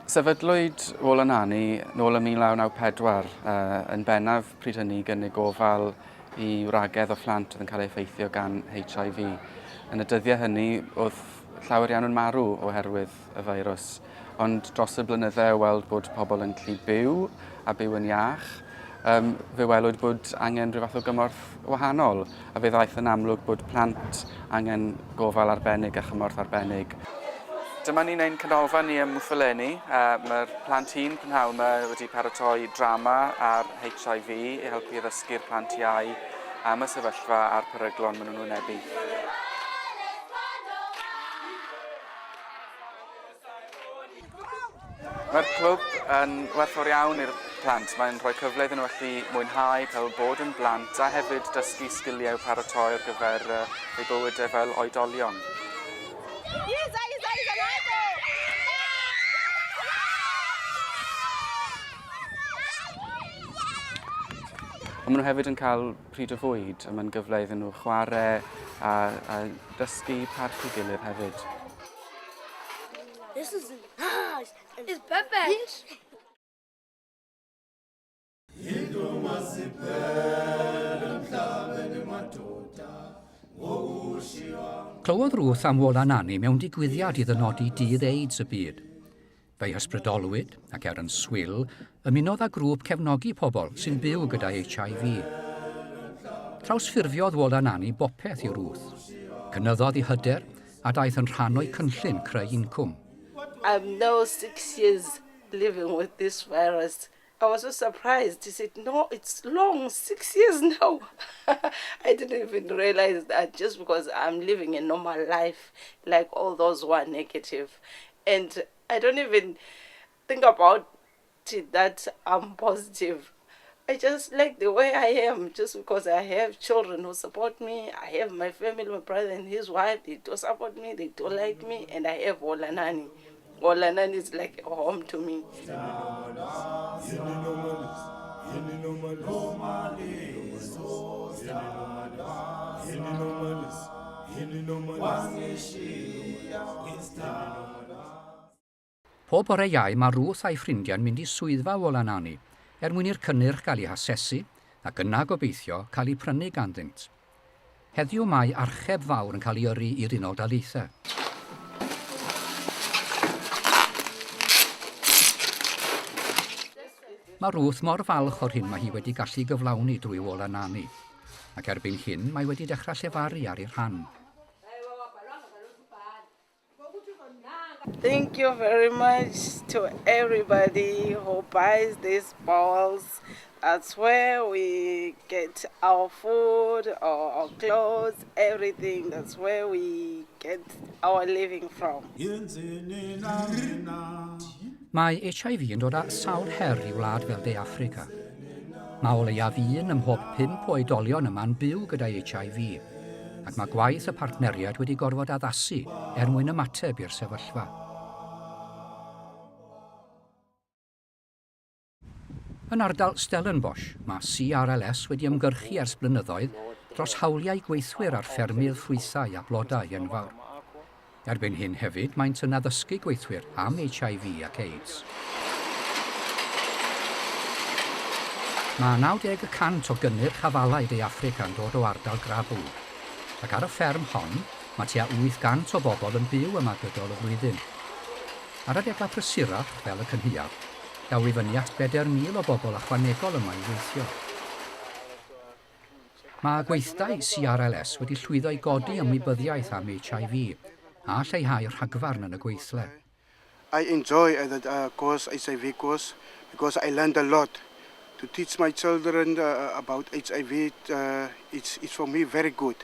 Sefydlwyd Wola Nani nôl ym 1994, yn bennaf pryd hynny i gynnig gofal i wragedd o phlant oedd yn cael eu effeithio gan HIV. Yn y dyddiau hynny, oedd llawer iawn yn marw oherwydd y feirws, ond dros y blynydde o weld bod pobl yn gallu byw a byw yn iach, um, fe welwyd bod angen rhyw fath o gymorth wahanol, a fe ddaeth yn amlwg bod plant angen gofal arbennig a chymorth arbennig. Dyma ni'n ein canolfan ni ym Mwffeleni. Uh, Mae'r plant hŷn prynhawn yma wedi paratoi drama ar HIV i helpu addysgu'r plant iau am y sefyllfa a'r peryglon maen nhw'n wynebu. Mae'r clwb yn werthfawr iawn i'r plant. Mae'n rhoi cyfle iddyn nhw allu mwynhau, cael bod yn blant a hefyd dysgu sgiliau paratoi ar gyfer eu bywydau fel oedolion. Ond maen nhw hefyd yn cael pryd o fwyd a mae'n gyfle iddyn nhw chwarae a, a dysgu parch ei gilydd hefyd. This is nice. It's perfect. Clywodd Ruth am Wola Nani mewn digwyddiad i ddynodi Dydd AIDS y Byd. Fe'i hysbrydolwyd, ac er yn swil, ymunodd â grŵp cefnogi pobl sy'n byw gyda HIV. Trawsffurfiodd Wola Nani bopeth i Ruth. Cynyddodd ei hyder a daeth yn rhan o'u cynllun creu incwm. I'm now 6 years living with this virus. I was so surprised. He said, "No, it's long, 6 years now." I didn't even realize that just because I'm living a normal life like all those who are negative. And I don't even think about it that I'm positive. I just like the way I am, just because I have children who support me. I have my family, my brother and his wife, they do support me, they do like me, and I have Wolanani. Wolanani is like a home to me. Pob bore Iau mae Ruth a'i ffrindiau'n mynd i swyddfa Wolanani er mwyn i'r cynnyrch gael eu hasesu ac yna, gobeithio, cael eu prynu ganddynt. Heddiw mae archeb fawr yn cael ei yrru i'r Unol Daleithiau. Mae Ruth mor falch o'r hyn mae hi wedi gallu gyflawni drwy Wolanani, ac erbyn hyn mae wedi dechrau llefaru ar ei rhan. Thank you very much to everybody who buys these bowls. That's where we get our food or our clothes, everything. That's where we get our living from. Mae HIV yn dod â sawl her i wlad fel De Affrica. Mae o leiaf un ym mhob pump o oedolion yma'n byw gyda HIV, ac mae gwaith y partneriaid wedi gorfod addasu er mwyn ymateb i'r sefyllfa. Yn ardal Stellenbosch, mae CRLS wedi ymgyrchu ers blynyddoedd dros hawliau gweithwyr ar ffermydd ffrwythau a blodau enfawr. Erbyn hyn hefyd, maent yn addysgu gweithwyr am HIV ac AIDS. Mae 90 y cant o gynnyrch afalau De Affrica yn dod o ardal Grabouw, ac ar y fferm hon, mae tua 800 o bobl yn byw yma gydol y flwyddyn. Ar adegau prysurach, fel y cynhaeaf, daw i fyny at 4,000 o bobl ychwanegol yma i weithio. Mae gweithdai CRLS wedi llwyddo i godi ymwybyddiaeth am HIV a lleihau rhagfarn yn y gweithle. I enjoy that course, HIV course, because I learned a lot. To teach my children about HIV, it's for me very good.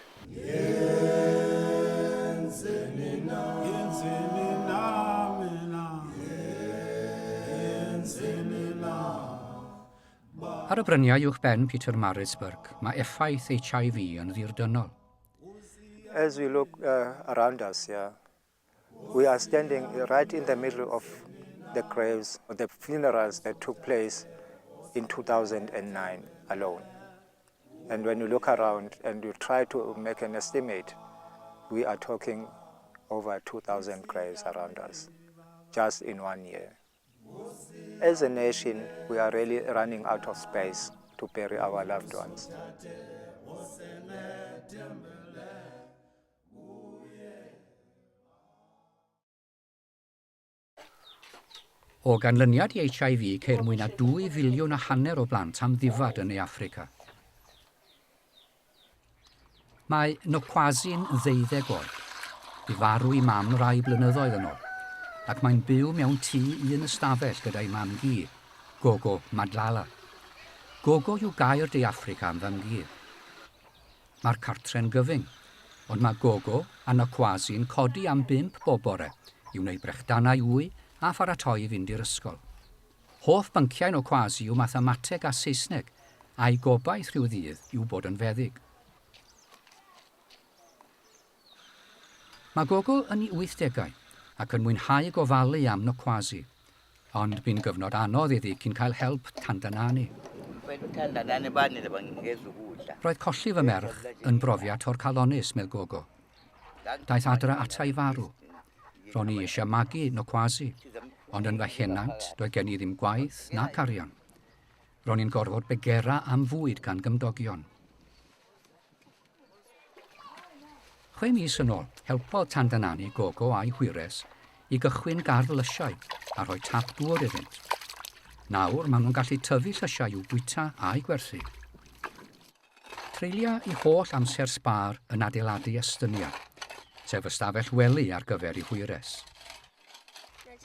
Ar y bryniau uwchben Pietermaritzburg, mae effaith HIV yn ddirdynnol. As we look around us, yeah, we are standing right in the middle of the graves, the funerals that took place in 2009 alone. And when you look around and you try to make an estimate, we are talking over 2,000 graves around us, just in one year. As a nation, we are really running out of space to bury our loved ones. O ganlyniad i HIV ceir mwy na 2 filiwn a hanner o blant amddifad yn Ne Affrica. Mae Nokwazi'n 12 oed. Bu farw ei mam rai blynyddoedd yn ôl, ac mae'n byw mewn tŷ un ystafell gyda'i mam-gu, Gogo Madlala. Gogo yw gair De Affrica am fam-gu. Mae'r cartre'n gyfyng, ond mae Gogo a Nokwazi'n codi am 5 bob bore i wneud brechdanau wy a pharatoi i fynd i'r ysgol. Hoff bynciau Nokwazi yw mathemateg a Saesneg, a'i gobaith rhyw ddydd yw bod yn feddyg. Mae Gogo yn ei wythdegau ac yn mwynhau gofalu am Nokwazi, ond bu'n gyfnod anodd iddi cyn cael help Thandanani. Roedd colli fy merch yn brofiad torcalonnus, medd Gogo. Daeth adra ata i farw. Ro'n i eisiau magu Nokwazi, ond yn fy henant doedd gen i ddim gwaith nac arian. Ro'n i'n gorfod begera am fwyd gan gymdogion. 6 mis yn ôl, helpodd Thandanani Gogo a'i hwyres i gychwyn gardd lysiau a rhoi tap dŵr iddynt. Nawr maen nhw'n gallu tyfu llysiau i'w bwyta a'u gwerthu. Treulia ei holl amser sbâr yn adeiladu estyniad, sef ystafell wely ar gyfer ei hwyres.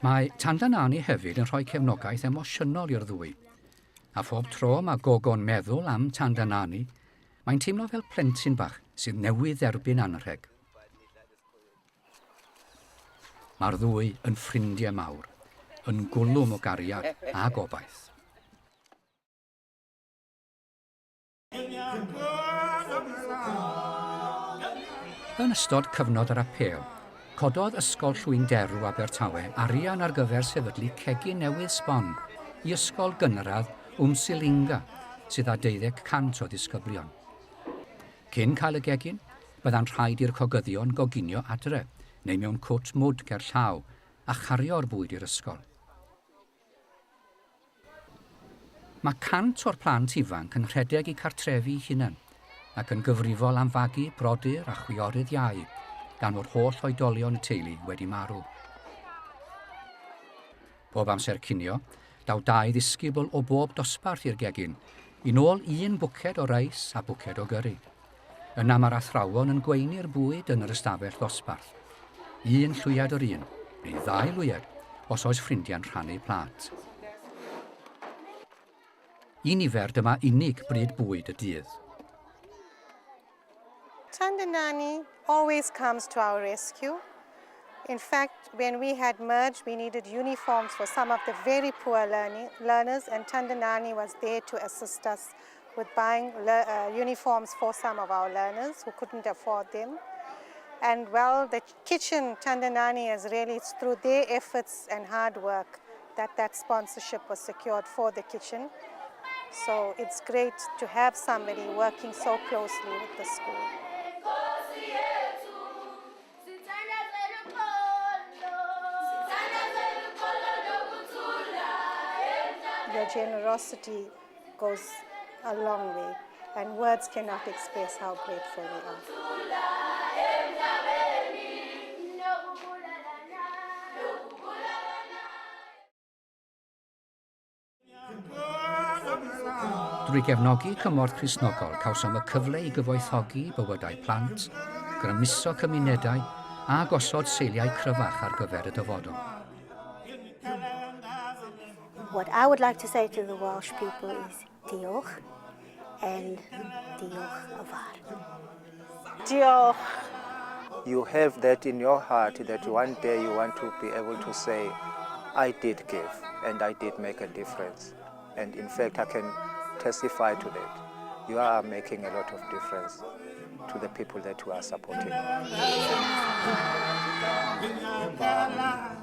Mae Thandanani hefyd yn rhoi cefnogaeth emosiynol i'r ddwy, a phob tro mae Gogo'n meddwl am Thandanani, mae'n teimlo fel plentyn bach sydd newydd dderbyn anrheg. Mae'r ddwy yn ffrindiau mawr, yn gwlwm o gariad a gobaith. Yn ystod cyfnod yr apêl, cododd Ysgol Llwynderw Abertawe arian ar gyfer sefydlu cegin newydd sbon i ysgol gynradd Umsilinga sydd â 200 o ddisgyblion. Cyn cael y gegin, bydda'n rhaid i'r cogyddion goginio adre neu mewn cwt mwd ger llaw a chario'r bwyd i'r ysgol. Mae 100 o'r plant ifanc yn rhedeg eu cartrefi hunain ac yn gyfrifol am fagu brodyr a chwiorydd iau gan fod holl oedolion y teulu wedi marw. Bob amser cinio, daw dau ddisgybl o bob dosbarth i'r gegin i nôl un bwced o reis a bwced o gyri. Yna mae'r athrawon yn gweini'r bwyd yn yr ystafell ddosbarth. Un llwyad yr un, neu ddau lwyad, os oes ffrindiau'n rhannu plât. I nifer dyma unig bryd bwyd y dydd. Thandanani always comes to our rescue. In fact, when we had merged, we needed uniforms for some of the very poor learners, and Thandanani was there to assist us with buying uniforms for some of our learners who couldn't afford them. And well, the kitchen, Thandanani, has really, it's through their efforts and hard work that that sponsorship was secured for the kitchen. So it's great to have somebody working so closely with the school. Nkosi yethu sithandazela uxolo, sithandazela uxolo nokuthula. Your generosity goes a long way, and words cannot express how grateful we are. Emhlabeni nokubulalana, nokubulalana. Drwy gefnogi Cymorth Cristnogol, cawsom y cyfle i gyfoethogi bywydau plant, grymuso cymunedau a gosod seiliau cryfach ar gyfer y dyfodol. What I would like to say to the Welsh people is diolch and diolch yn fawr. Diolch. You have that in your heart that one day you want to be able to say, "I did give and I did make a difference." And in fact, I can testify to that. You are making a lot of difference to the people that you are supporting. Ngiyakhala.